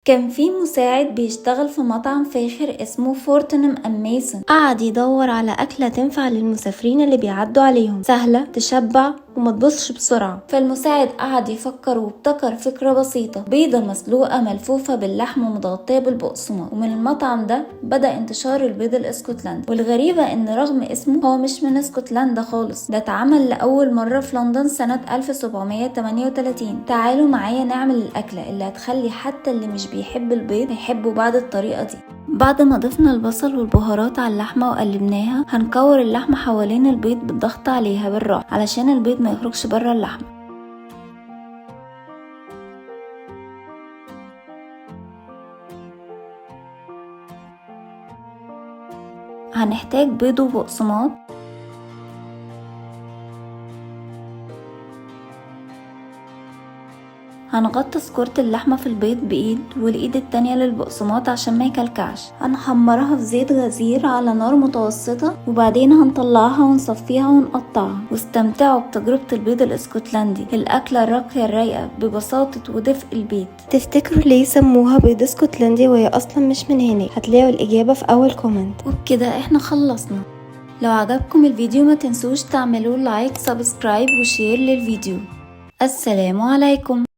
كان في مساعد بيشتغل في مطعم فاخر اسمه فورتنم أند ميسون. قعد يدور على أكلة تنفع للمسافرين اللي بيعدوا عليهم، سهلة تشبع وما تبصش بسرعة. فالمساعد قعد يفكر وابتكر فكرة بسيطة: بيضة مسلوقة ملفوفة باللحم ومتغطية بالبقسماط. ومن المطعم ده بدأ انتشار البيض الاسكتلندي. والغريبة ان رغم اسمه هو مش من اسكتلندا خالص، ده اتعمل لأول مرة في لندن سنة 1738. تعالوا معايا نعمل الأكلة اللي هتخلي حتى اللي مش بيحب البيض يحبه بعد الطريقة دي. بعد ما ضفنا البصل والبهارات على اللحمة وقلبناها، هنكور اللحمة حوالين البيض بالضغط عليها بالراحة علشان البيض ما يخرجش برا اللحمة. هنحتاج بيض وبقسماط، هنغطس كرة اللحمة في البيض بإيد والإيد التانية للبقسماط عشان ما يكلكعش. هنحمرها في زيت غزير على نار متوسطة، وبعدين هنطلعها ونصفيها ونقطعها. واستمتعوا بتجربة البيض الاسكتلندي، الأكلة الراقية الرايقة ببساطة ودفء البيت. تفتكروا ليه سموها بيض اسكتلندي وهي اصلا مش من هناك؟ هتلاقوا الاجابة في اول comment. وبكده احنا خلصنا. لو عجبكم الفيديو ما تنسوش تعملوا like، subscribe و share للفيديو. السلام عليكم.